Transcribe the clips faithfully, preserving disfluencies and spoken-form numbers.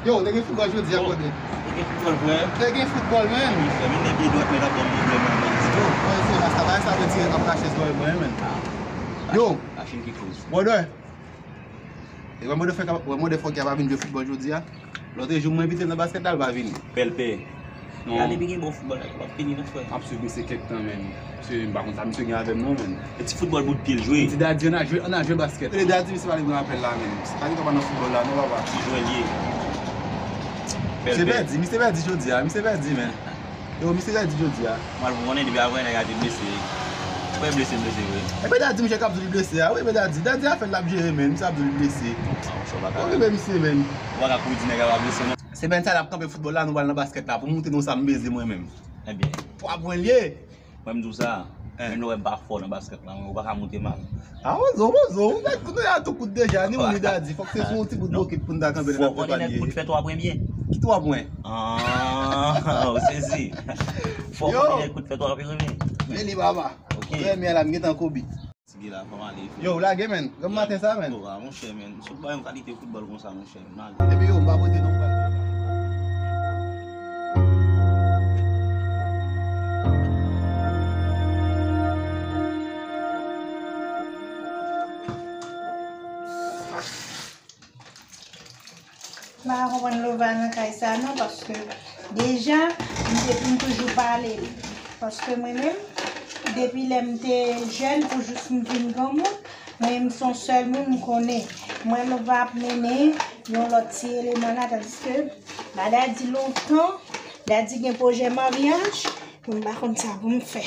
Yo, te gen foutbòl jodi a, brother. Te gen foutbòl vre? Te gen foutbòl, man. Wi, frè, men nèg pye dwat, men ap ban m pwoblèm nan, man. Yo, mwen se rasta, bagay sa vle tire m ap rache zòrèy mwen, man. Yo. Machine ki koz. Brother. E wè motherfucker, wè motherfucker pa vin jwe foutbòl jodi a. Lòt jou mwen envite l nan basket la, l pa vini. Bèl pè. Non. Gade depi gen bon foutbòl la, w ap fini nan frè. M ap swiv misye kèk tan, man. Misye, m pa konn sa misye gen avè m non, man. E ti foutbòl bout pye l jwe. Li di Daddy, ann al jwe, ann al jwe basket. Li di Daddy, misye pa vle pran apèl la, man. Misye pa gen kòb nan foutbòl la non, papa. Ti jwè l ye. Bèl pè. Misye pèdi, misye pèdi jodi a, misye pèdi, man. Yo, misye Daddy jodi a. Mwen, ou konnen depi apre nèg la te blese. Frè blese, blese vre. Epi Daddy, misye k ap di li blese a, wi, epi Daddy, Daddy afè l ap jere, man, misye ap di li blese. Okipe misye, man. Ou pa ka kouri di nèg la pa blese, non. Se bèn sa l ap kanpe foutbòl la, nou pral nan basket la, pou montre nou sa m beze mwen menm. Ebyen. Twa pwen l ye. Mwen, m di w sa, menm lè w wè m pa fò nan basket la, ou pa ka monte mal. A, ozo, ozo, ou mèt kounye a tou kout deja, ni ou ni Daddy, fòk se sou yon ti bout bokit pou n ta kanpe nan. Fò konnen nèg kout fè twa pwen byen. Ki twa pwen? Ah, ou sezi. Fò konnen nèg kout fè twa pwen byen. Men li papa. Ok. Premye la, m gentan Kobe. Ti gen la, fò m ale. Yo, ou lage, man. Granm maten sa, man. Monchè, man. Sot ba yon kalite foutbòl konsa, monchè. Epi yo, m pa pote non. M pa ka konprann Lova nan kay sa non, paske deja, m te, m toujou pale li. Paske mwen menm, depi lè m te jèn pou jis m vin granmoun, mwen menm se yon sèl moun m konnen. Mwen, Lova ap mennen yon lòt ti eleman la, tandiske la Daddy lontan, Daddy gen pwojè maryaj, m pa konn sa pou m fè.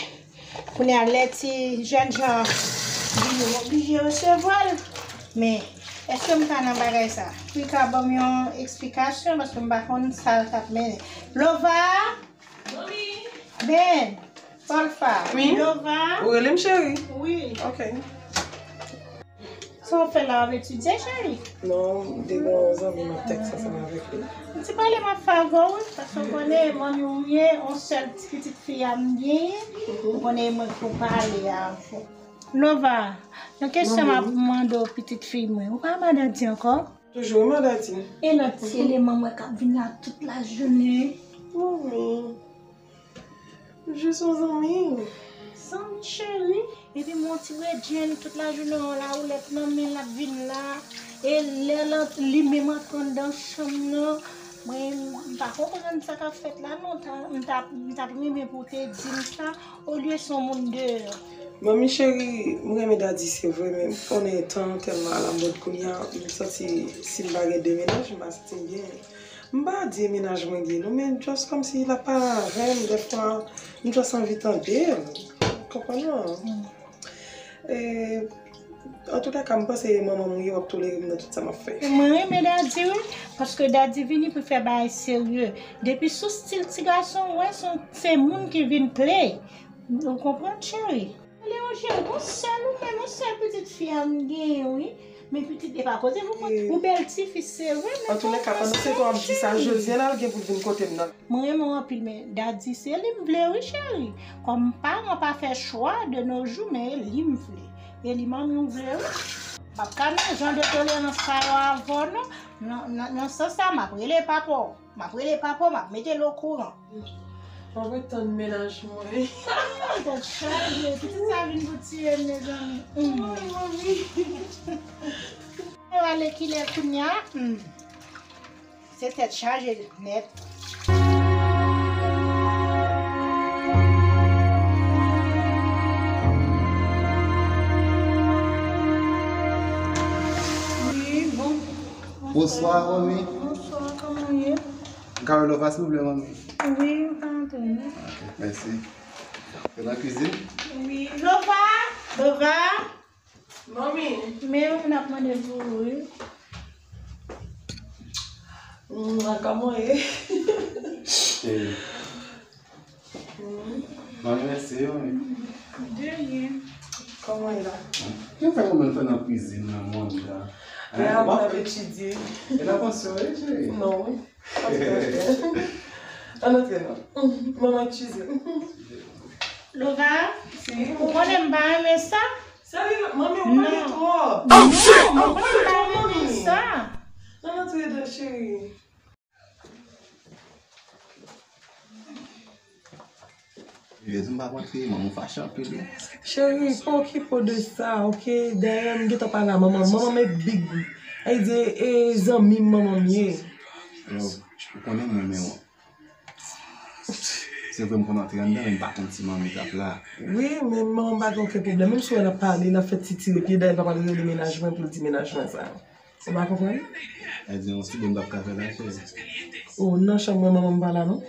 Kounye a, lè ti jènjan vini, m oblije resevwa l. Men, èske m ka nan bagay sa? Ou ka ban m yon eksplikasyon, paske m pa konn sa l t ap mennen. Lova! Manmi! Ben! Folfa! Wi? Lova! Ou rele m cheri? Wi. Ok. Sa w ap fè la, w ap etidye, cheri? Non, m te gen yon zanmi m ap tèks ansanm avèk li. M ti pale m ap fè avè w, wi, paske w konnen manmi w ye, yon sèl ti pitit fi a m genyen, ou konnen e mwen k pou pale avè w. Lova, yon kesyon m ap mande w, pitit fi mwen. Ou pa manman Daddy ankò? Toujou manman Daddy. E lòt ti eleman mwen k ap vin la tout lajounen? Manmi. Jis yon zanmi. Zanmi cheri. Epi m yon ti bredjenn tout lajounen yon lawoulèt nan men l ap vin la. E lè l ant-, li menm antre anndan chanm nan, mwen, m pa konprann sa k ap fèt la non. Ta, m t ap, m t ap renmen pou w te di m sa, olye se yon moun deyò. Manmi cheri, m renmen Daddy se vre, men m konnen tan an tèlman alamòd kounye a, m santi si m pa gen de mennaj, m pa santi m byen. M pa di e mennaj mwen gen non, men just kòmsi l ap pale avè m, dèfwa m just anvi tande l. Konprann non? E, antoulèka, m panse manman m ou ye, w ap tolere m nan tout sa m ap fè. Mwen renmen Daddy, wi, paske Daddy vini pou fè bagay serye. Depi sou stil ti gason, w wè, se, se moun ki vin play. Ou konprann, cheri? Leon cheri, yon sèl ou menm, yon sèl pitit fi a m genyen, wi. Men pitit, e pa koze, ou, ou bèl tifi, se vre, men antoulèka, pandan se tan w ap di sa, jodi a l al gen pou l vin kote m nan. Mwen renmen w anpil, men Daddy se li m vle, wi, cheri. Kòm paran pa fè chwa de nos jours, men e li m vle. E li manmi w vle, wi. M p ap ka nan jan de tolerans sa yo avè w, non. Nan, nan, nan sans sa, m ap rele papa w. M ap rele papa w, m ap mete l okouran. Mwen ap tann mennaj mwen. Ah, tèt chaje, pitit sa vin pou tiye m, mezanmi. Wi, manmi. Yo ale kilè kounye a? Hmm. Se tèt chaje nèt. Wi, bon. Bonswa, manmi. Bonswa, kòman w ye? M ka wè Lova, silvouplè, manmi? Wi, ou ka antre, non. Ok, mèsi. Ou nan kwizin? Wi. Lova! Lova! Manmi! Men yon moun ap mande pou ou, wi. Mm, kòman w ye? Cheri. Manmi, mèsi, wi. De rien. Kòman w ye la? Ki fè manman fè nan kwizin nan, manmi, la? Hein? Ou ap etidye. E nan pansyon, wi, cheri? Non, wi. Ann antre non. Manman, eskize. Lova, ou konnen m pa renmen sa. Sèl manmi, ou pale twòp. Non, mwen pa renmen sa. Ann antre dan, cheri. Rezon m pa kontre, manman fache anpil wi. Cheri, pa okipe w de sa, oke? Dayè, m gentan pale a manman m. Manman m e big. Ay di, e zanmi m manman m ye. Yo, ou konnen m renmen w. Se vre m konn antre anndan, men m pa konn si manmi t ap la. Wi, men manman m pa gen okenn pwoblèm. Menm si w wè l ap pale, l ap fè ti tire pye, dayè l pa pral rele mennaj mwen pou l di mennaj mwen sa. Ou pa konprann? Sa di yon ti bon m p ap ka fè la, cheri. O, nan chanm mwen, manman m pa la, non.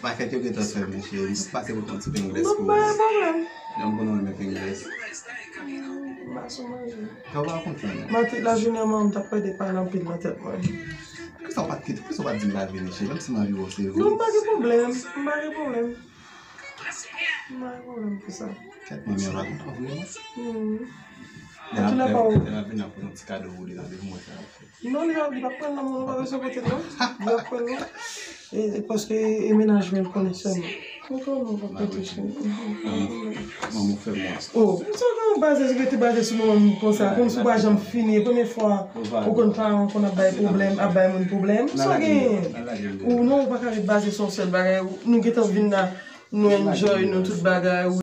Makèt yo gentan fèmen, cheri. M pase pou pran ti pengles pou ou. Bon, pa gen pwoblèm. Janm konnen w renmen pengles. M pa sou manje. Sa w pa konprann. Maten, lajounen an, m t ap plede pale anpil nan tèt mwen. Poukisa w pa t kite, poukisa w pa t di m pa vini, cheri? Menm si m anvi wè w, se vre. Non, m pa gen pwoblèm. M pa gen pwoblèm. M pa gen pwoblèm pou sa. Kèt, manmi an pa kontan vre, non? Hmm. Lè l ap vini, ap pote yon ti kado pou li, tande pou mwen sa. Non, li p ap, li p ap pran l nan men w, non, pa bezwen pote l, non. Li p ap pran l, non. E, e paske e mennaj mwen l konnen sèlman. Mwen konnen w p ap pote l, cheri. Manman fè mwen. O, sa w gen yon baze, rete baze sou manman m konsa, kòmsi w pa janm fini. E premye fwa ou konn paran konn ap bay pwoblèm, ap bay moun pwoblèm. Sa w genyen? Ou non, ou pa ka ret baze sou yon sèl bagay. Nou gentan vin la, nou enjoy, nou tout bagay.